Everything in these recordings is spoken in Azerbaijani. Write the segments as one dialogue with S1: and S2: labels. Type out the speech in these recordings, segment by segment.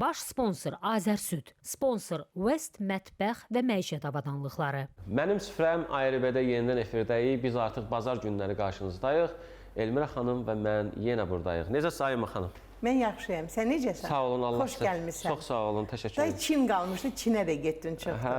S1: Baş sponsor Azərsüd, sponsor West Mətbəx və Məişət Avadanlıqları.
S2: Mənim süfrəm ARB-də yenidən efirdəyik. Biz artıq bazar günləri qarşınızdayıq. Elmira xanım və mən yenə buradayıq. Necə Saima xanım?
S3: Mən yaxşıyam. Sən necəsən?
S2: Sağ olun, Allah
S3: Xoş gəlmisən.
S2: Çox sağ olun, təşəkkür
S3: Day
S2: edirəm.
S3: Çin qalmışdı, Çinə də getdin, çıxdın.
S2: Hə,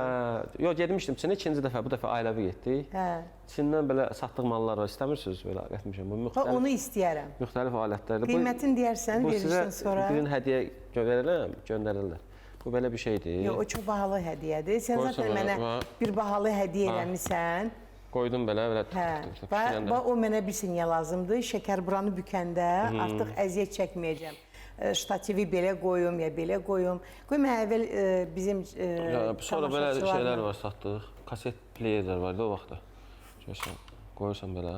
S2: yox getmişdim Çinə ikinci dəfə, bu dəfə ailəvi getdik.
S3: Hə.
S2: Çindən belə satdıq mallar var, istəmirsiniz belə gətirmişəm. Bu
S3: Bax,
S2: müxtəlif
S3: onu istəyərəm.
S2: müxtəlif alətlərdir.
S3: Qiymətini deyərsən,
S2: bu sizə
S3: verirsən sonra.
S2: birini hədiyyə verirəm, göndərirlər. Bu belə bir şeydir.
S3: Yox, o çox bahalı hədiyyədir. Sən
S2: Qoysan
S3: zaten
S2: belə,
S3: mənə
S2: bax.
S3: bir bahalı hədiyyə eləmisən.
S2: Qoydum belə, belə tık
S3: Hə.
S2: tık tık
S3: Bax,
S2: pişirəndə.
S3: bax, o mənə bilsin niyə lazımdır. Şəkər buranı bükəndə artıq əziyyət çəkməyəcəm. Ştativi belə qoyum ya belə qoyum. Qoy mən əvvəl bizim
S2: Ya, sonra belə
S3: tamaşaçılarla-
S2: şeylər var satdıq. Kaset playerlər var idi o vaxtda. Görürsən, qoyursan belə.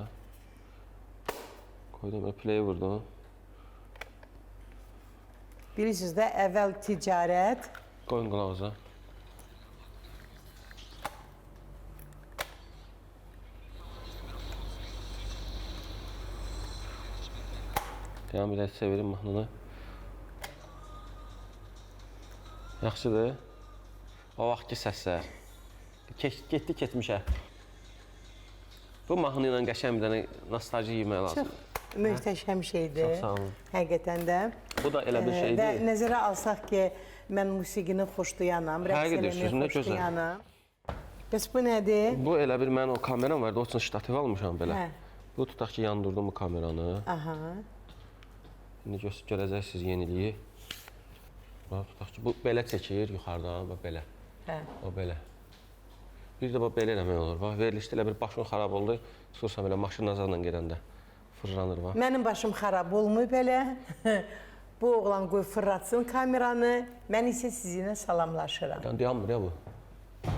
S2: Qoydum, belə play vurdum.
S3: Bilirsiniz də əvvəl ticarət,
S2: Qoyun qulağınıza. Dayan bir də çevirim mahnını. Yaxşıdır. O vaxtki səslər. Getdi ketmişə. Bu mahnı ilə qəşəng bir dənə nostalji yemək lazımdır.
S3: çox möhtəşəm şeydir.
S2: Çox sağ olun.
S3: Həqiqətən də.
S2: Bu da elə bir
S3: Və
S2: şeydir.
S3: nəzərə alsaq ki, mən musiqini xoşlayanam, rəqs
S2: Həqiqətən
S3: eləməyi
S2: nə gözəl.
S3: xoşlayanam. Bəs bu nədir?
S2: Bu elə bir mənim o kameram vardı, o üçün ştativ almışam belə.
S3: Hə.
S2: Bu tutaq ki, yandırdım bu kameranı.
S3: Aha.
S2: İndi görəcəksiniz yeniliyi. Bax, tutaq ki, bu belə çəkir yuxarıdan, bax belə.
S3: Hə.
S2: O belə. Bir də bax belə eləmək olur. Bax, verilişdə elə bir başın xarab oldu. Çıxırsan belə maşın nazarla gedəndə fırlanır bax.
S3: Mənim başım xarab olmayıb elə. Bu oğlan qoy fırlatsın kameranı. Mən isə sizinlə salamlaşıram.
S2: Yəni dayanmır ya bu.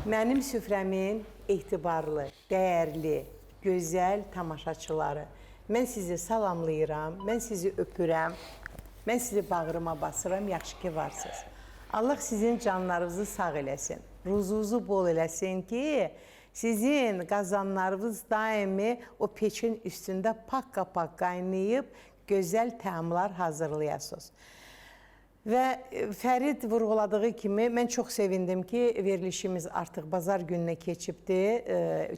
S3: Mənim süfrəmin etibarlı, dəyərli, gözəl tamaşaçıları. Mən sizi salamlayıram, mən sizi öpürəm, mən sizi bağrıma basıram, yaxşı ki varsınız. Allah sizin canlarınızı sağ eləsin, ruzunuzu bol eləsin ki, sizin qazanlarınız daimi o peçin üstündə pakka-pak qaynayıb gözəl təamlar hazırlayasınız. Və Fərid vurğuladığı kimi mən çox sevindim ki, verilişimiz artıq bazar gününə keçibdi.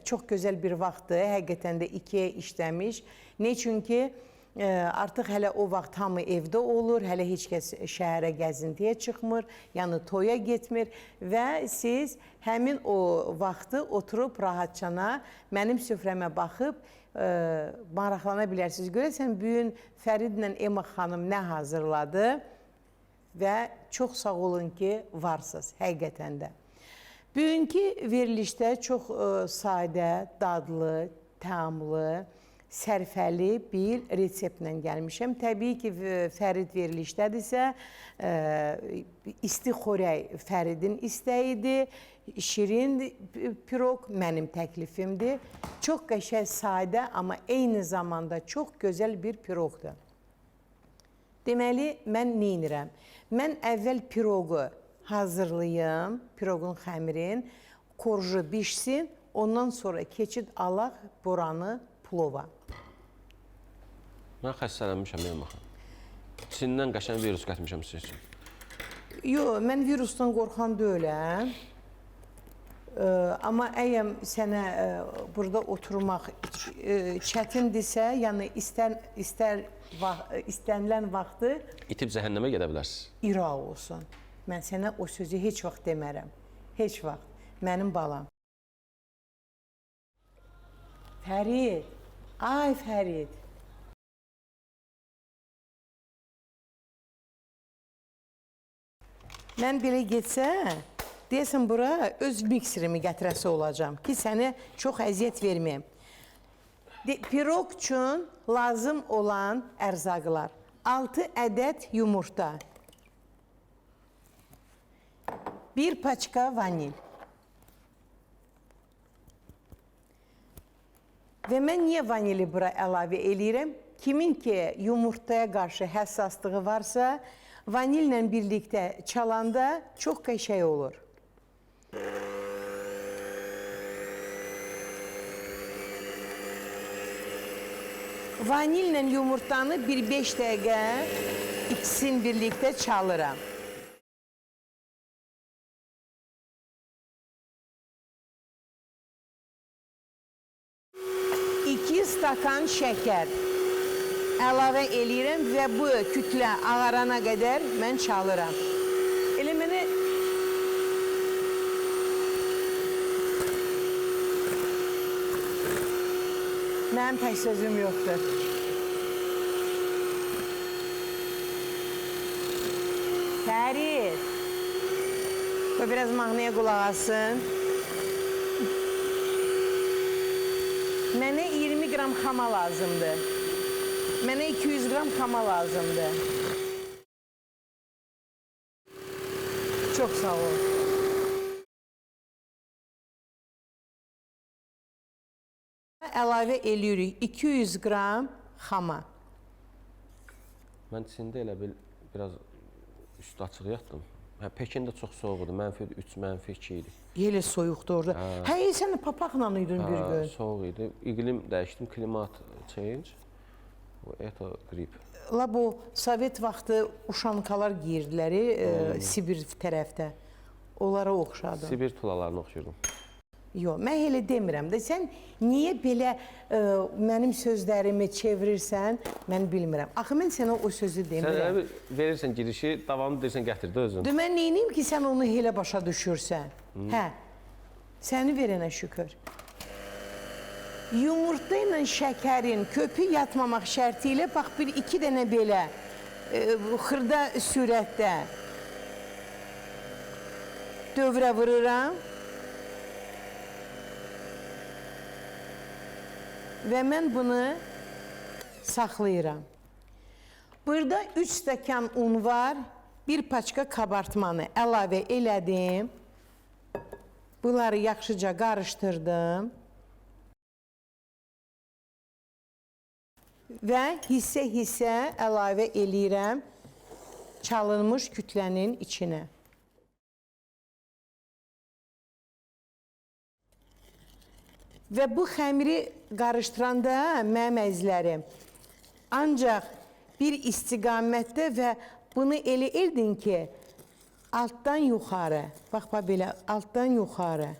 S3: Çox gözəl bir vaxtdır. Həqiqətən də 2-yə işləmiş. Ne üçün ki, artıq hələ o vaxt hamı evdə olur, hələ heç kəs şəhərə gəzintiyə çıxmır, yəni toya getmir və siz həmin o vaxtı oturub rahatcana mənim süfrəmə baxıb maraqlana bilərsiniz. Görəsən bu gün Fəridlə Emma xanım nə hazırladı? Və çox sağ olun ki, varsınız həqiqətən də. Bugünkü verilişdə çox sadə, dadlı, təamlı, sərfəli bir reseptlə gəlmişəm. Təbii ki, Fərid verilişdədirsə, isti xörək Fəridin istəyidir, şirin piroq mənim təklifimdir. Çox qəşəng, sadə, amma eyni zamanda çox gözəl bir piroqdur. Deməli, mən nə edirəm? Mən əvvəl piroqu hazırlayım, piroqun xəmirin, korju bişsin, ondan sonra keçid alaq buranı plova.
S2: Mən xəstələnmişəm Elma xanım. Çindən qəşəng virus gətirmişəm sizin üçün.
S3: Yox, mən virusdan qorxan deyiləm. Amma əgər sənə burada oturmaq çətindirsə, yəni istənilən vaxtı
S2: İtib cəhənnəmə gedə bilərsiniz.
S3: ira olsun. Mən sənə o sözü heç vaxt demərəm. Heç vaxt. Mənim balam. Fərid. Ay Fərid. Mən belə getsə, deyəsən bura öz mikserimi gətirəsi olacağam ki, sənə çox əziyyət verməyim. Piroq üçün lazım olan ərzaqlar. 6 ədəd yumurta. 1 paçka vanil. Və mən niyə vanili bura əlavə eləyirəm? Kimin ki yumurtaya qarşı həssaslığı varsa, vanillə birlikdə çalanda çox qəşəng olur. Vanillə yumurtanı bir 5 dəqiqə ikisini birlikdə çalıram. 2 stakan şəkər əlavə eləyirəm və bu kütlə ağarana qədər mən çalıram. Elə mənə mənim tək sözüm yoxdur. Fərid, qoy biraz mahnıya qulaq asın. Mənə 20 qram xama lazımdır. Mənə 200 qram xama lazımdır. Çox sağ ol. Əlavə eləyirik 200 qram xama.
S2: Mən Çində elə bil biraz üstü açıq yatdım. Hə, Pekində çox soyuq idi. -3, -2 idi.
S3: Elə soyuqdur orada. Hə, sən papaqla idin bir gün.
S2: Soyuq idi. İqlim dəyişdim, klimat change. Bu eto qrip.
S3: La bu Sovet vaxtı uşankalar giyirdilər Sibir tərəfdə. Onlara oxşadım.
S2: Sibir tulalarına oxşuyurdum.
S3: Yox, mən elə demirəm də. Sən niyə belə mənim sözlərimi çevirirsən, mən bilmirəm. Axı mən sənə o sözü
S2: Sən
S3: demirəm.
S2: elə bir verirsən girişi, davamlı deyirsən gətir də özün.
S3: De, mən neyniyim ki, sən onu elə başa düşürsən? Hə, səni verənə şükür. Yumurta ilə şəkərin köpü yatmamaq şərti ilə, bax bir iki dənə belə xırda sürətdə dövrə vururam. Və mən bunu saxlayıram. Burada 3 stəkan un var, bir paçka kabartmanı əlavə elədim. Bunları yaxşıca qarışdırdım. Və hissə-hissə əlavə eləyirəm çalınmış kütlənin içinə. Və bu xəmiri qarışdıranda mənim əzizlərim, ancaq bir istiqamətdə və bunu elə edin ki, altdan yuxarı, bax, bax belə, altdan yuxarı.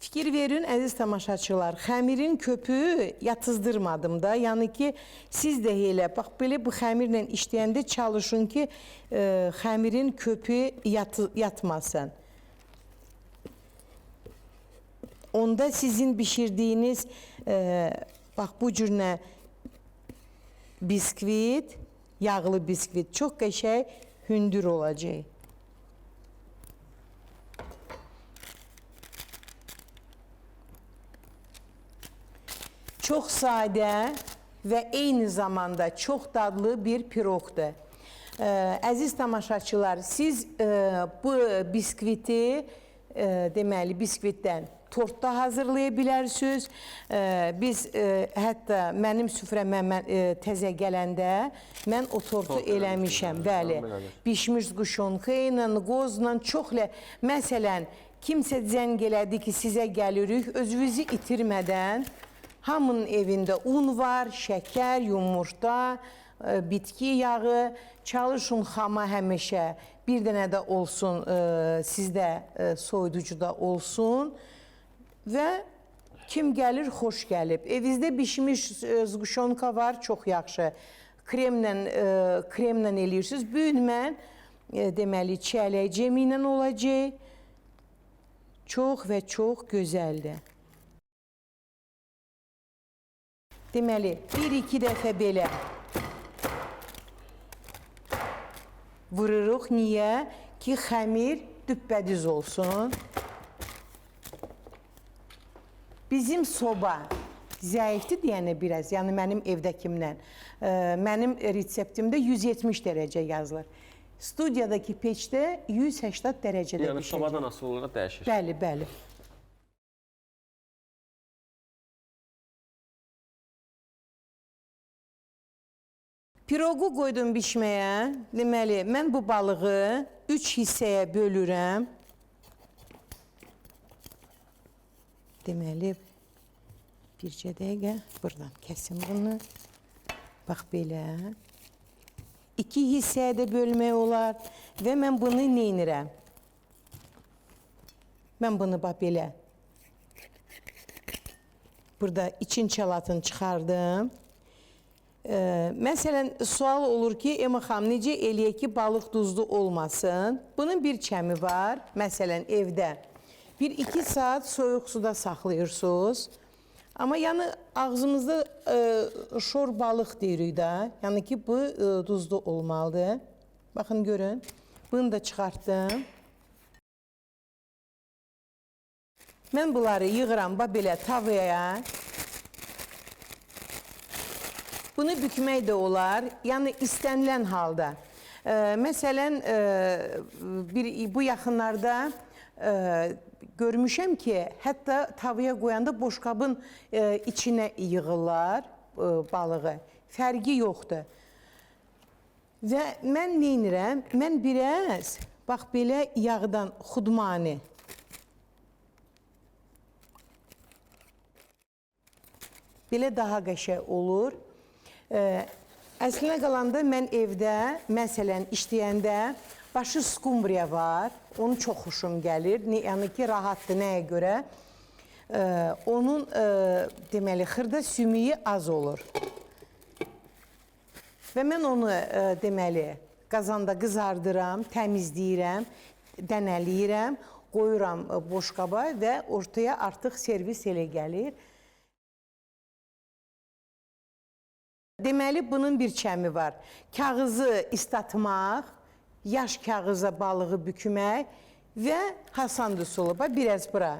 S3: Fikir verin əziz tamaşaçılar, xəmirin köpüyü yatızdırmadım da. Yəni ki, siz də elə, bax belə bu xəmirlə işləyəndə çalışın ki, xəmirin köpüyü yatmasın. Onda sizin bişirdiyiniz, bax bu cür nə biskvit, yağlı biskvit çox qəşəng hündür olacaq. Çox sadə və eyni zamanda çox dadlı bir piroqdur. Əziz tamaşaçılar, siz bu biskviti, deməli biskvitdən tort da hazırlaya bilərsiniz. Biz hətta mənim süfrəmə təzə gələndə mən o tortu
S2: Tort
S3: eləmişəm.
S2: eləmişəm.
S3: Bəli. Bişmiş quşonka ilə, qozla çox. Məsələn, kimsə zəng elədi ki, sizə gəlirik, özünüzü itirmədən hamının evində un var, şəkər, yumurta, bitki yağı. Çalışın xama həmişə bir dənə də olsun, sizdə soyuducuda olsun. Və kim gəlir, xoş gəlib. Evinizdə bişmiş zquşonka var, çox yaxşı. Kremlə eləyirsiniz. Bu gün mən deməli, çiyələk cemi ilə olacaq. Çox və çox gözəldir. Deməli, bir-iki dəfə belə vururuq. Niyə? Ki, xəmir düppədüz olsun. Bizim soba zəifdir deyənə biraz, yəni mənim evdəkimdən. Mənim reseptimdə 170 dərəcə yazılır. Studiyadakı peçdə 180 dərəcədə
S2: Yəni
S3: bişəcək.
S2: Sobadan asılı olaraq dəyişir.
S3: Bəli, bəli. Piroqu qoydum bişməyə. Deməli, mən bu balığı 3 hissəyə bölürəm. Deməli, bircə dəqiqə buradan kəsim bunu. Bax belə. İki hissəyə də bölmək olar. Və mən bunu neynirəm? Mən bunu bax belə. Burada için çalatını çıxardım. Məsələn, sual olur ki, Emma xanım, necə eləyək ki, balıq duzlu olmasın? Bunun bir çəmi var. Məsələn, evdə 1-2 saat soyuq suda saxlayırsınız. Amma yəni ağzımızda şor balıq deyirik də. Yəni ki, bu duzlu olmalıdır. Baxın, görün. Bunu da çıxartdım. Mən bunları yığıram, bax belə tavaya. Bunu bükmək də olar, yəni istənilən halda. Məsələn, bu yaxınlarda görmüşəm ki, hətta tavaya qoyanda boşqabın içinə yığırlar balığı. Fərqi yoxdur. Və mən neynirəm? Mən biraz, bax belə yağdan xudmani. Belə daha qəşəng olur. Əslinə qalanda mən evdə, məsələn, işləyəndə başı skumbriya var. Onu çox xoşum gəlir. Yəni ki, rahatdır nəyə görə? Onun, deməli, xırda sümüyü az olur. Və mən onu, deməli, qazanda qızardıram, təmizləyirəm, dənələyirəm, qoyuram boşqaba və ortaya artıq servis elə gəlir. Deməli, bunun bir çəmi var. Kağızı islatmaq, yaş kağıza balığı bükmək və Hasan üsulu. Bax, biraz bura,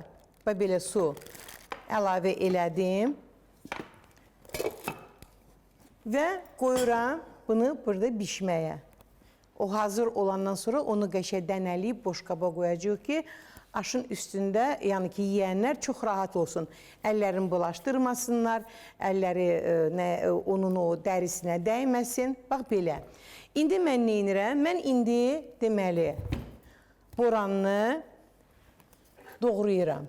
S3: bax, belə su əlavə elədim. Və qoyuram bunu burada bişməyə. O hazır olandan sonra onu qəşəng dənələyib boşqaba qoyacağıq ki, aşın üstündə, yəni ki, yeyənlər çox rahat olsun. Əllərini bulaşdırmasınlar, əlləri onun o dərisinə dəyməsin. Bax, belə. İndi mən neynirəm? Mən indi, deməli, boranını doğrayıram.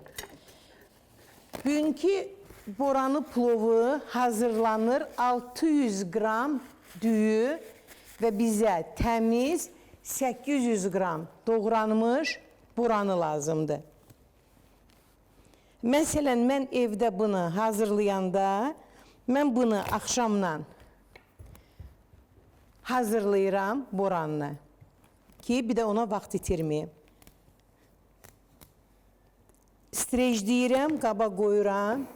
S3: Bugünkü boranı plovu hazırlanır 600 qram düyü və bizə təmiz 800 qram doğranmış boranı lazımdır. Məsələn, mən evdə bunu hazırlayanda, mən bunu axşamdan hazırlayıram boranını ki, bir də ona vaxt itirməyim. Strejləyirəm, qaba qoyuram.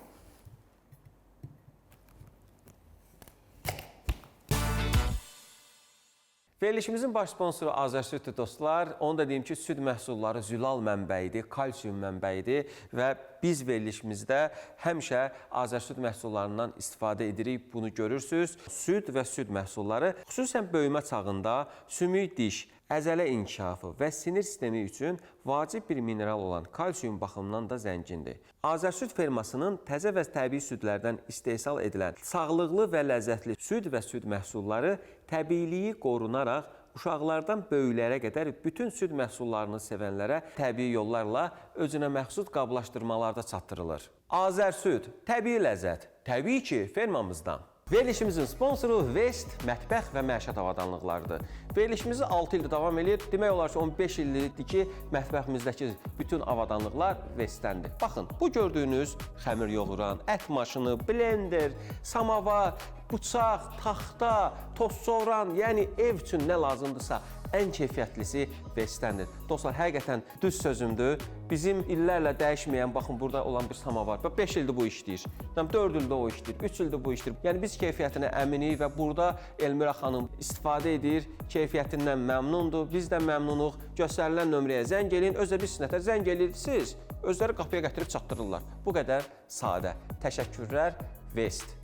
S2: Verilişimizin baş sponsoru Azərsüddür dostlar. Onu da deyim ki, süd məhsulları zülal mənbəyidir, kalsium mənbəyidir və biz verilişimizdə həmişə Azərsüd məhsullarından istifadə edirik. Bunu görürsünüz. Süd və süd məhsulları xüsusən böyümə çağında sümük, diş, əzələ inkişafı və sinir sistemi üçün vacib bir mineral olan kalsium baxımından da zəngindir. Azərsüd fermasının təzə və təbii südlərdən istehsal edilən sağlıqlı və ləzzətli süd və süd məhsulları təbiiliyi qorunaraq uşaqlardan böyüklərə qədər bütün süd məhsullarını sevənlərə təbii yollarla özünə məxsus qablaşdırmalarda çatdırılır. Azərsüd, təbii ləzzət, təbii ki, fermamızdan. Verilişimizin sponsoru West mətbəx və məişət avadanlıqlarıdır. Verilişimizi 6 ildir davam edir. Demək olar ki, 15 ildir ki, mətbəximizdəki bütün avadanlıqlar Westdəndir. Baxın, bu gördüyünüz xəmir yoğuran, ət maşını, blender, samavar, bıçaq, taxta, tost soğuran, yəni ev üçün nə lazımdırsa ən keyfiyyətlisi Westdəndir. Dostlar, həqiqətən düz sözümdür. Bizim illərlə dəyişməyən, baxın, burada olan bir samavar. 5 ildir bu işləyir. 4 ildir o işləyir, 3 ildir bu işləyir. Yəni biz keyfiyyətinə əminik və burada Elmira xanım istifadə edir, keyfiyyətindən məmnundur, biz də məmnunuq. Göstərilən nömrəyə zəng eləyin, özə bir sinətə zəng eləyirsiniz, özləri qapıya gətirib çatdırırlar. Bu qədər sadə. Təşəkkürlər, West.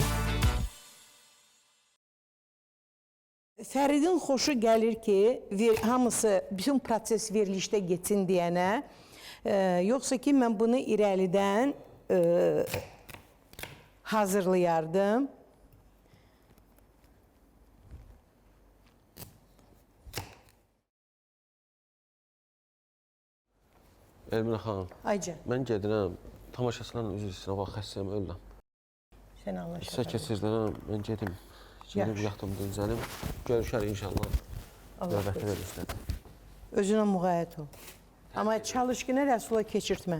S3: Fəridin xoşu gəlir ki, hamısı, bütün proses verilişdə getsin deyənə. Yoxsa ki, mən bunu irəlidən hazırlayardım.
S2: Elmira xanım,
S3: Aycan,
S2: mən gedirəm, tamaşaçılarla üzr istəyirəm, bax, xəstəyəm, ölürəm.
S3: sən Allah
S2: Hissə keçirdirəm, mən gedim. Gedim yatım, dincəlim. Görüşərik inşallah. Növbəti verilişdə.
S3: Özünə müğayət ol. Amma çalış ki, nə Rəsula keçirtmə.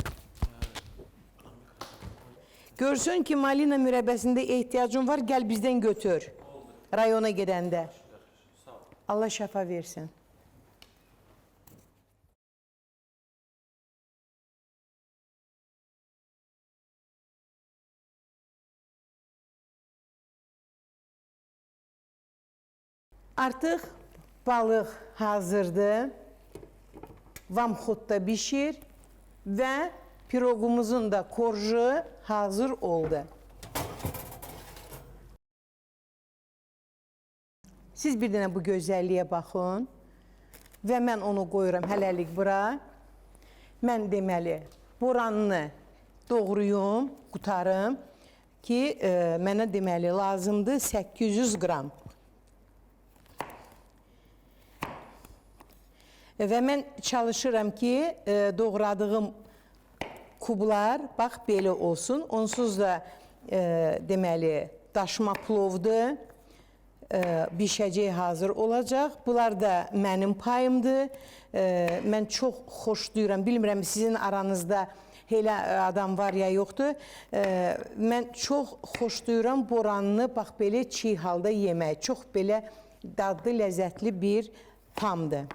S3: Görsün ki, malina mürəbbəsində ehtiyacın var, gəl bizdən götür. Rayona gedəndə. Allah şəfa versin. Artıq balıq hazırdır. Vamxudda bişir və piroqumuzun da korju hazır oldu. Siz bir dənə bu gözəlliyə baxın və mən onu qoyuram hələlik bura. Mən deməli boranını doğrayım, qutarım ki, mənə deməli lazımdır 800 qram. Və mən çalışıram ki, doğradığım kublar bax belə olsun. Onsuz da deməli daşma plovdur. Bişəcək hazır olacaq. Bunlar da mənim payımdır. Mən çox xoşlayıram. Bilmirəm sizin aranızda elə adam var ya yoxdur. Mən çox xoşlayıram boranını bax belə çiğ halda yemək. Çox belə dadlı, ləzzətli bir tamdır.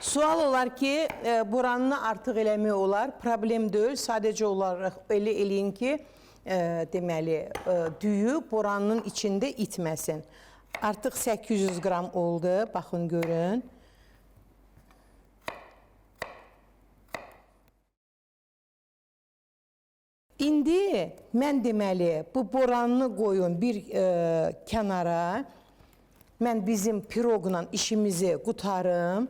S3: Sual olar ki, boranını artıq eləmək olar, problem deyil. Sadəcə olaraq elə eləyin ki, deməli, düyü boranının içində itməsin. Artıq 800 qram oldu, baxın görün. İndi mən deməli, bu boranını qoyun bir kənara. Mən bizim piroqla işimizi qutarım.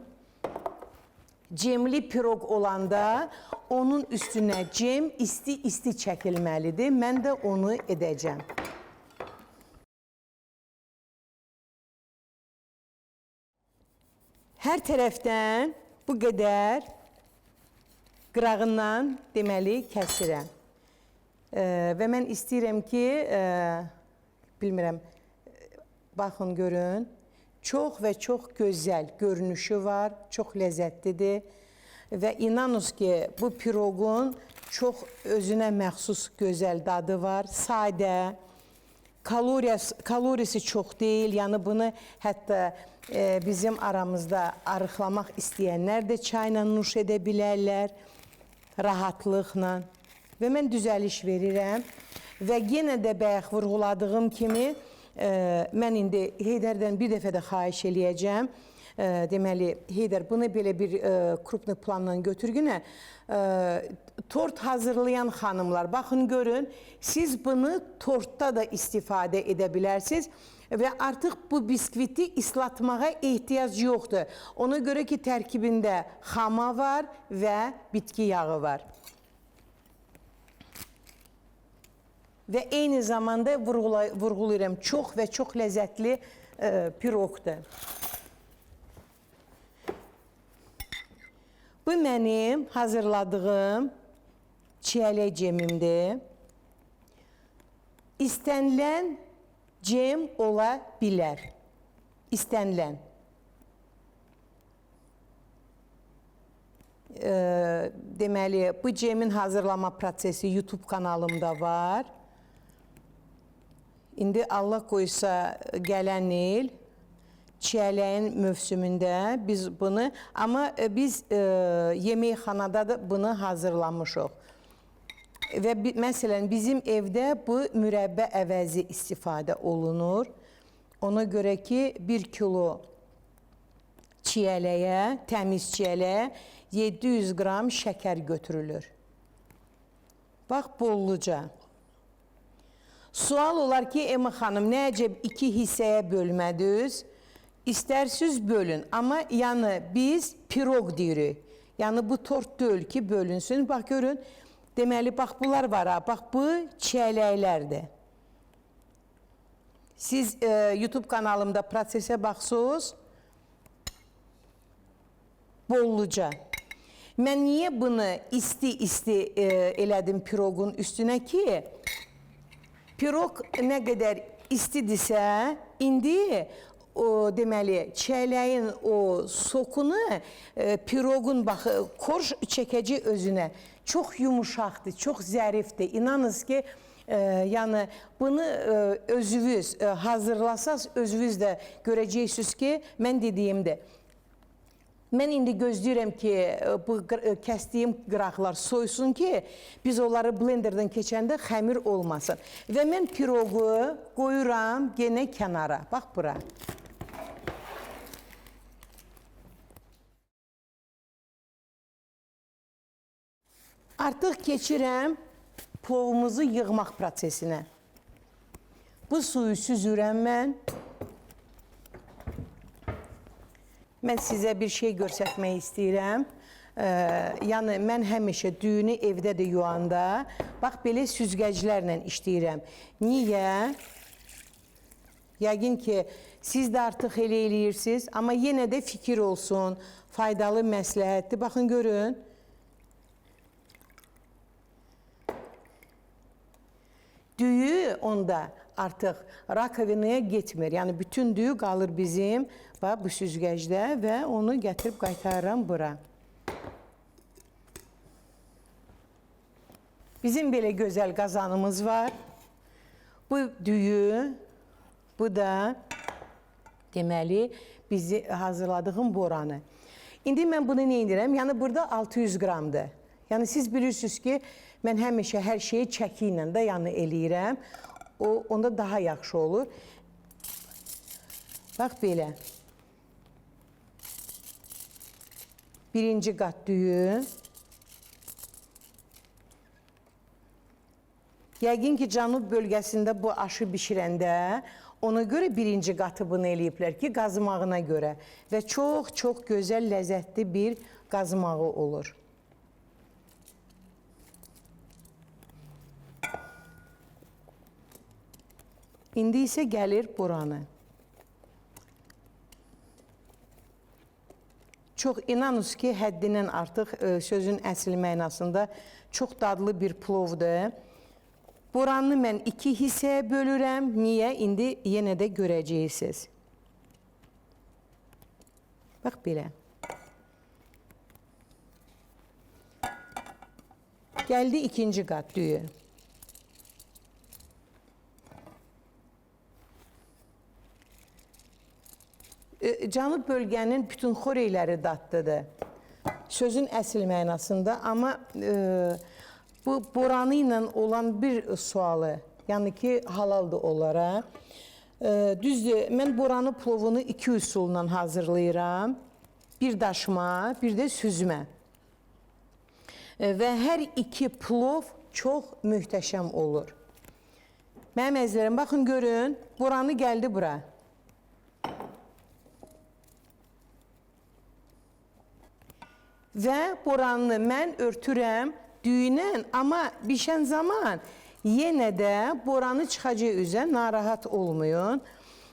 S3: Cemli piroq olanda onun üstünə cem isti-isti çəkilməlidir. Mən də onu edəcəm. Hər tərəfdən bu qədər qırağından deməli kəsirəm. Və mən istəyirəm ki, bilmirəm, baxın görün. Çox və çox gözəl görünüşü var, çox ləzzətlidir və inanınız ki, bu piroqun çox özünə məxsus gözəl dadı var, sadə, kalorisi çox deyil, yəni bunu hətta bizim aramızda arıqlamaq istəyənlər də çayla nuş edə bilərlər, rahatlıqla. Və mən düzəliş verirəm və yenə də bayaq vurğuladığım kimi, mən indi Heydərdən bir dəfə də xahiş eləyəcəm. Deməli, Heydər, bunu belə bir krupni planla götür günə. Tort hazırlayan xanımlar, baxın görün, siz bunu tortda da istifadə edə bilərsiniz və artıq bu biskviti islatmağa ehtiyac yoxdur. Ona görə ki, tərkibində xama var və bitki yağı var. Və eyni zamanda vurğulayıram, çox və çox ləzzətli piroqdur. Bu mənim hazırladığım çiyələk cemimdir. İstənilən cem ola bilər. İstənilən. Deməli, bu cemin hazırlama prosesi YouTube kanalımda var. İndi Allah qoysa gələn il çiyələyin mövsümündə biz bunu, amma biz yeməkxanada da bunu hazırlamışıq. Və məsələn, bizim evdə bu mürəbbə əvəzi istifadə olunur. Ona görə ki, 1 kilo çiyələyə, təmiz çiyələyə 700 qram şəkər götürülür. Bax, bolluca. Sual olar ki, Emma xanım, nə əcəb 2 hissəyə bölmədiniz? İstərsiniz bölün, amma yəni biz piroq deyirik. Yəni bu tort deyil ki, bölünsün. Bax, görün, deməli, bax, bunlar var ha, bax, bu çiyələklərdir. Siz YouTube kanalımda prosesə baxsınız, bolluca. Mən niyə bunu isti-isti elədim piroqun üstünə ki, Piroq nə qədər istidirsə, indi o deməli çiyələyin o sokunu piroqun bax korş çəkəcək özünə. Çox yumuşaqdır, çox zərifdir. İnanınız ki, yəni bunu özünüz hazırlasaz, özünüz də görəcəksiniz ki, mən dediyimdir. Mən indi gözləyirəm ki, bu kəsdiyim qıraqlar soysun ki, biz onları blenderdən keçəndə xəmir olmasın. Və mən piroqu qoyuram yenə kənara. Bax bura. Artıq keçirəm plovumuzu yığmaq prosesinə. Bu suyu süzürəm mən. Mən sizə bir şey göstərmək istəyirəm. Yəni mən həmişə düyünü evdə də yuanda, bax belə süzgəclərlə işləyirəm. Niyə? Yəqin ki, siz də artıq elə eləyirsiniz, amma yenə də fikir olsun, faydalı məsləhətdir. Baxın, görün. Düyü onda artıq rakovinaya getmir. Yəni bütün düyü qalır bizim bax, bu süzgəcdə və onu gətirib qaytarıram bura. Bizim belə gözəl qazanımız var. Bu düyü, bu da deməli bizi hazırladığım boranı. İndi mən bunu nə edirəm? Yəni burada 600 qramdır. Yəni siz bilirsiniz ki, mən həmişə hər şeyi çəki ilə də yəni eləyirəm. O onda daha yaxşı olur. Bax belə. Birinci qat düyü. Yəqin ki, Cənub bölgəsində bu aşı bişirəndə ona görə birinci qatı bunu eləyiblər ki, qazmağına görə və çox-çox gözəl, ləzzətli bir qazmağı olur. İndi isə gəlir buranı. Çox inanınız ki, həddindən artıq sözün əsl mənasında çox dadlı bir plovdur. Boranını mən iki hissəyə bölürəm. Niyə? İndi yenə də görəcəksiniz. Bax belə. Gəldi ikinci qat düyü. Cənub bölgənin bütün xörəkləri dadlıdır. Sözün əsl mənasında, amma bu boranı ilə olan bir sualı, yəni ki, halaldır onlara. Düzdür, mən boranı plovunu iki üsulla hazırlayıram. Bir daşma, bir də süzmə. Və hər iki plov çox möhtəşəm olur. Mənim əzizlərim, baxın görün, boranı gəldi bura. Və boranını mən örtürəm düyünən, amma bişən zaman yenə də boranı çıxacaq üzə, narahat olmayın.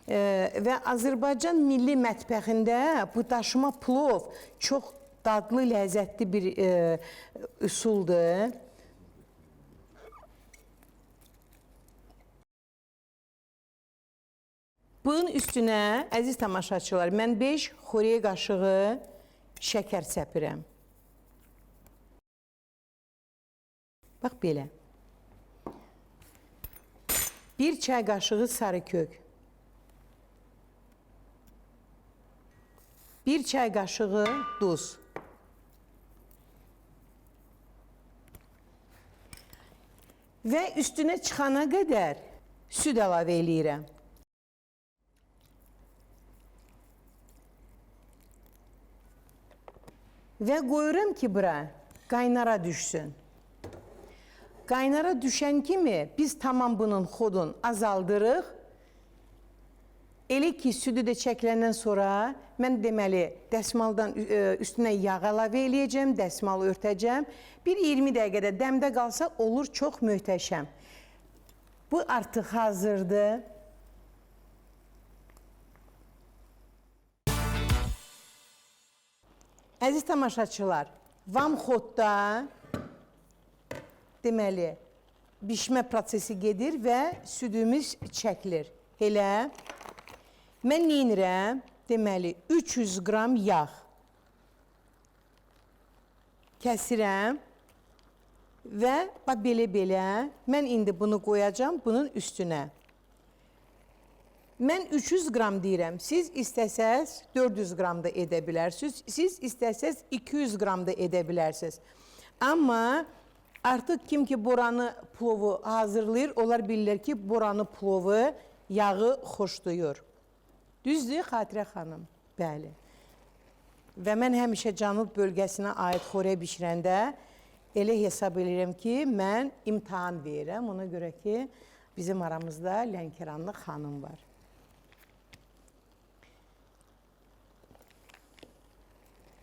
S3: Və Azərbaycan milli mətbəxində bu daşma plov çox dadlı, ləzzətli bir üsuldur. Bunun üstünə, əziz tamaşaçılar, mən 5 xörək qaşığı şəkər səpirəm. Bax belə. 1 çay qaşığı sarı kök. 1 çay qaşığı duz. Və üstünə çıxana qədər süd əlavə eləyirəm. Və qoyuram ki, bura qaynara düşsün. Qaynara düşən kimi biz tamam bunun xodun azaldırıq. Elə ki, südü də çəkiləndən sonra mən deməli dəsmaldan üstünə yağ əlavə eləyəcəm, dəsmal örtəcəm. Bir 20 dəqiqədə dəmdə qalsa olur çox möhtəşəm. Bu artıq hazırdır. Əziz tamaşaçılar, vamxodda deməli Bişmə prosesi gedir və südümüz çəkilir. Elə mən neynirəm? Deməli, 300 qram yağ kəsirəm və bax belə-belə mən indi bunu qoyacağam bunun üstünə. Mən 300 qram deyirəm. Siz istəsəz 400 qram da edə bilərsiniz. Siz istəsəz 200 qram da edə bilərsiniz. Amma artıq kim ki boranı plovu hazırlayır, onlar bilirlər ki, boranı plovu yağı xoşlayır. Düzdür, Xatirə xanım? Bəli. Və mən həmişə Cənub bölgəsinə aid xörək bişirəndə elə hesab edirəm ki, mən imtahan verirəm. Ona görə ki, bizim aramızda Lənkəranlı xanım var.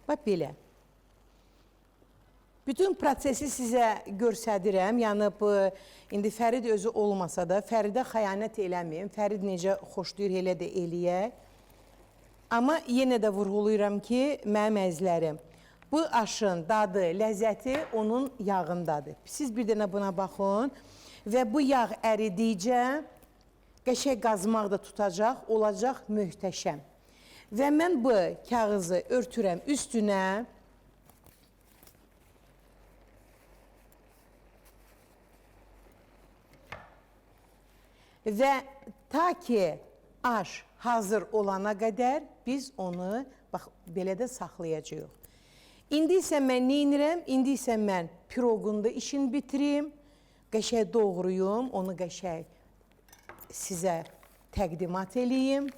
S3: Bax belə. Bütün prosesi sizə göstərirəm. Yəni bu indi Fərid özü olmasa da Fəridə xəyanət eləməyim. Fərid necə xoşlayır elə də eləyək. Amma yenə də vurğulayıram ki, mənim əzizlərim, bu aşın dadı, ləzzəti onun yağındadır. Siz bir dənə buna baxın və bu yağ əridikcə qəşəng qazmaq da tutacaq, olacaq möhtəşəm. Və mən bu kağızı örtürəm üstünə. Və ta ki aş hazır olana qədər biz onu bax belə də saxlayacağıq. İndi isə mən nə edirəm? İndi isə mən piroqun da işini bitirim, qəşəng doğrayım, onu qəşəng sizə təqdimat eləyim.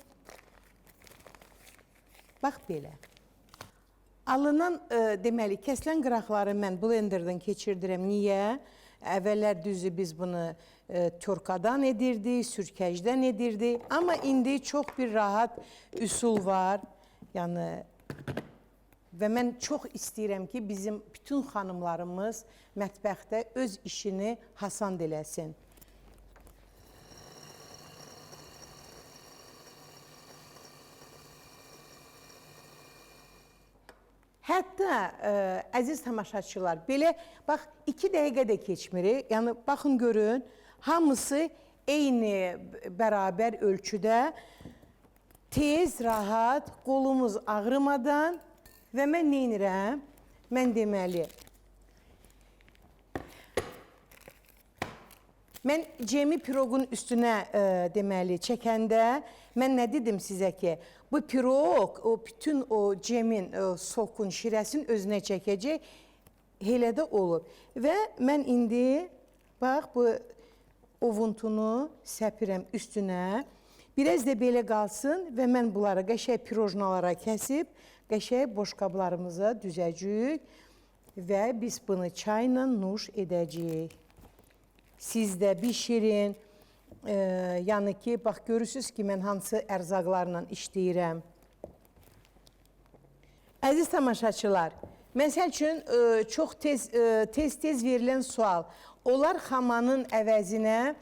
S3: Bax belə. Alınan, deməli, kəsilən qıraqları mən blenderdən keçirdirəm. Niyə? Əvvəllər düzü biz bunu törkadan edirdik, sürkəcdən edirdik. Amma indi çox bir rahat üsul var. Yəni, və mən çox istəyirəm ki, bizim bütün xanımlarımız mətbəxdə öz işini hasand eləsin. Hətta əziz tamaşaçılar, belə bax 2 dəqiqə də keçmir. Yəni baxın görün, hamısı eyni bərabər ölçüdə, tez, rahat, qolumuz ağrımadan və mən nə edirəm? Mən deməli, mən cemi piroqun üstünə deməli çəkəndə mən nə dedim sizə ki, bu piroq o bütün o cemin, sokun, şirəsini özünə çəkəcək, elə də olub. Və mən indi bax bu ovuntunu səpirəm üstünə. Biraz da belə qalsın və mən bunları qəşəng pirojnalara kəsib, qəşəng boşqablarımıza düzəcəyik və biz bunu çayla nuş edəcəyik. Siz də bişirin. Yəni ki, bax görürsünüz ki, mən hansı ərzaqlarla işləyirəm. Əziz tamaşaçılar, məsəl üçün çox tez-tez verilən sual. Onlar xamanın əvəzinə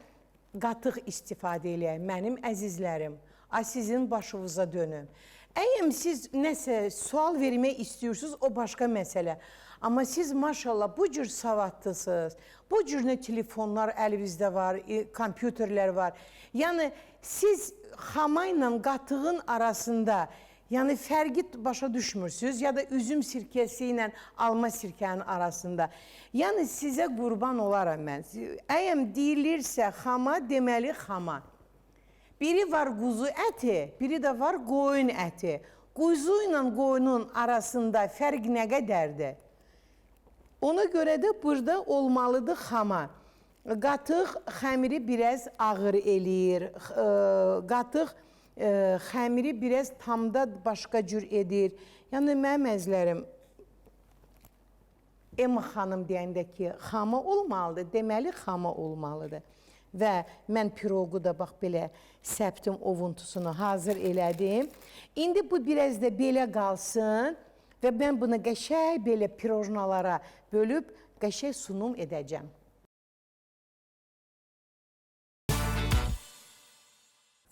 S3: qatıq istifadə eləyək. Mənim əzizlərim, ay sizin başınıza dönüm. Əgər siz nəsə sual vermək istəyirsiniz, o başqa məsələ. Amma siz maşallah bu cür savadlısınız. Bu cür nə telefonlar əlinizdə var, kompüterlər var. Yəni siz xama ilə qatığın arasında yəni fərqi başa düşmürsünüz ya da üzüm sirkəsi ilə alma sirkənin arasında. Yəni sizə qurban olaram mən. Əgər deyilirsə xama, deməli xama. Biri var quzu əti, biri də var qoyun əti. Quzu ilə qoyunun arasında fərq nə qədərdir? Ona görə də burada olmalıdır xama. Qatıq xəmiri biraz ağır eləyir. Qatıq xəmiri biraz tamda başqa cür edir. Yəni mənim əzizlərim, Emma xanım deyəndə ki, xama olmalıdır, deməli xama olmalıdır. Və mən piroqu da bax belə səptim ovuntusunu hazır elədim. İndi bu biraz da belə qalsın və mən bunu qəşəng belə pirojnalara bölüb qəşəng sunum edəcəm.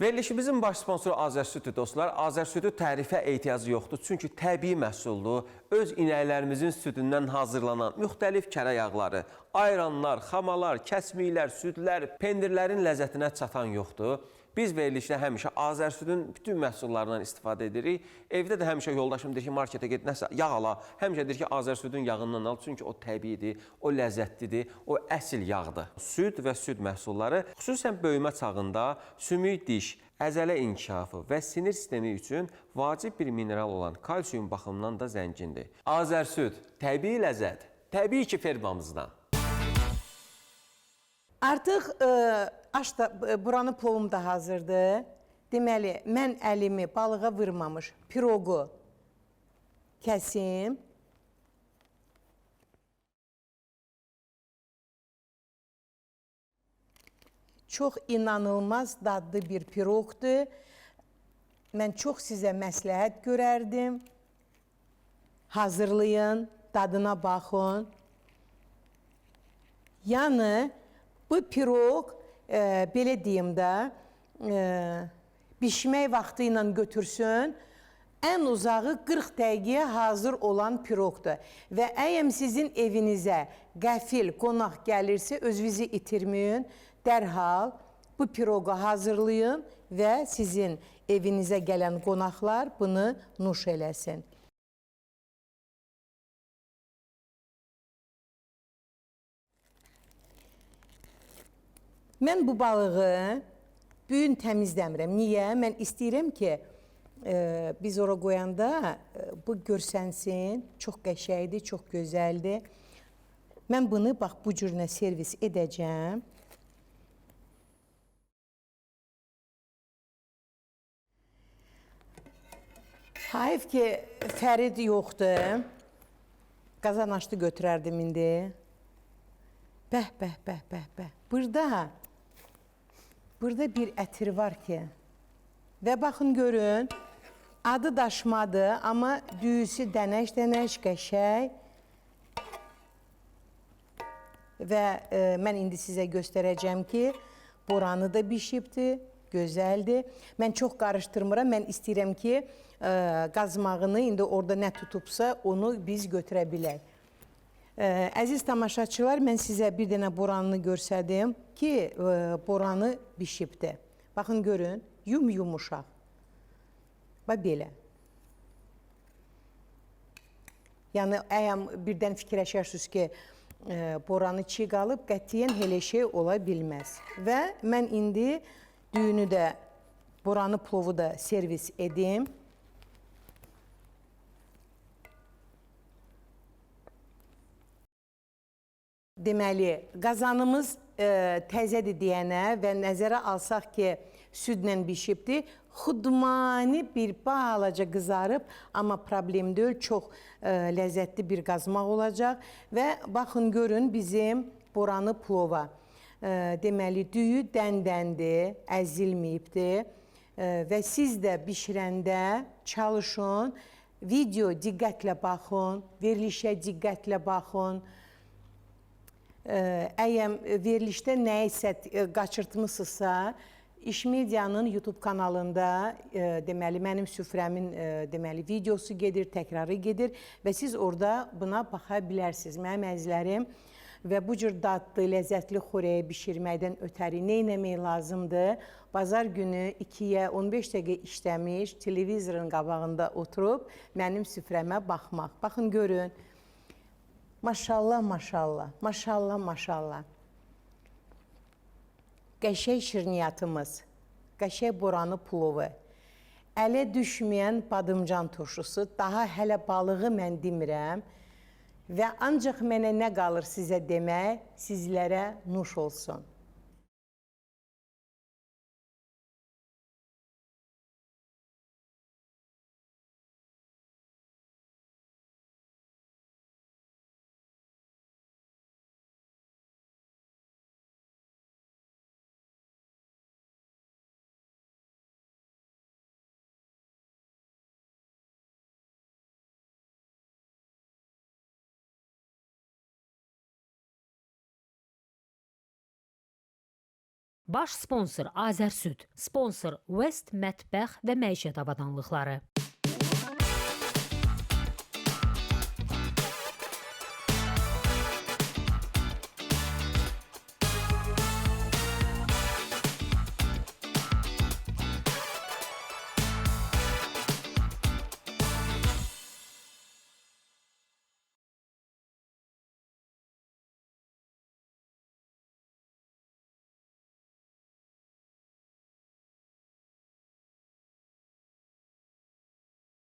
S2: Verilişimizin baş sponsoru Azərsüddür dostlar. Azərsüdü tərifə ehtiyacı yoxdur. Çünki təbii məhsuldur. Öz inəklərimizin südündən hazırlanan müxtəlif kərə yağları, ayranlar, xamalar, kəsmiklər, südlər, pendirlərin ləzzətinə çatan yoxdur. Biz verilişdə həmişə Azərsüdün bütün məhsullarından istifadə edirik. Evdə də həmişə yoldaşım deyir ki, marketə get, nəsə yağ ala. Həmişə deyir ki, Azərsüdün yağından al. Çünki o təbiidir, o ləzzətlidir, o əsl yağdır. Süd və süd məhsulları xüsusən böyümə çağında sümük diş, əzələ inkişafı və sinir sistemi üçün vacib bir mineral olan kalsium baxımından da zəngindir. Azərsüd, təbii ləzzət, təbii ki, fermamızdan.
S3: Artıq aş da, buranı plovum da hazırdır. Deməli, mən əlimi balığa vurmamış piroqu kəsim. Çox inanılmaz dadlı bir piroqdur. Mən çox sizə məsləhət görərdim. Hazırlayın, dadına baxın. Yəni, bu piroq, belə deyim də, bişmək vaxtı ilə götürsün, ən uzağı 40 dəqiqəyə hazır olan piroqdur. Və əgər sizin evinizə qəfil qonaq gəlirsə, özünüzü itirməyin, dərhal bu piroqu hazırlayın və sizin evinizə gələn qonaqlar bunu nuş eləsin. Mən bu balığı bu gün təmizləmirəm. Niyə? Mən istəyirəm ki, biz ora qoyanda bu görsənsin. Çox qəşəngdir, çox gözəldir. Mən bunu bax bu cürünə servis edəcəm. Hayf ki, Fərid yoxdur. Qazan açdı götürərdim indi. Bəh, bəh, bəh, bəh, bəh. Burada bir ətir var ki. Və baxın görün, adı daşmadır, amma düyüsü dənəş-dənəş, qəşəng. Və mən indi sizə göstərəcəm ki, boranı da bişibdir, gözəldir. Mən çox qarışdırmıram, mən istəyirəm ki, qazmağını indi orada nə tutubsa, onu biz götürə bilək. Əziz tamaşaçılar, mən sizə bir dənə boranını göstərdim ki, boranı bişibdir. Baxın, görün, yum-yumuşaq. Bax, belə. Yəni, əgər birdən fikirləşərsiniz ki, boranı çiğ qalıb, qətiyyən elə şey ola bilməz. Və mən indi düyünü də, boranı plovu da servis edim. Deməli, qazanımız təzədir deyənə və nəzərə alsaq ki, südlə bişibdir, xudmani bir balaca qızarıb, amma problem deyil, çox ləzzətli bir qazmaq olacaq. Və baxın, görün bizim boranı plova. Deməli, düyü dəndəndir, əzilməyibdir və siz də bişirəndə çalışın, video diqqətlə baxın, verilişə diqqətlə baxın. Əgər verilişdə nəyisə qaçırtmısınızsa, İş Medianın YouTube kanalında deməli, mənim süfrəmin deməli, videosu gedir, təkrarı gedir və siz orada buna baxa bilərsiniz. Mənim əzizlərim, və bu cür dadlı, ləzzətli xörəyi bişirməkdən ötəri nə etmək lazımdır? Bazar günü 2-yə 15 dəqiqə işləmiş, televizorun qabağında oturub mənim süfrəmə baxmaq. Baxın, görün. Maşallah, maşallah, maşallah, maşallah. Qəşəng şirniyyatımız, qəşəng boranı plovu, ələ düşməyən badımcan turşusu, daha hələ balığı mən demirəm və ancaq mənə nə qalır sizə demək, sizlərə nuş olsun.
S1: Baş sponsor Azərsüd, sponsor West Mətbəx və Məişət Avadanlıqları.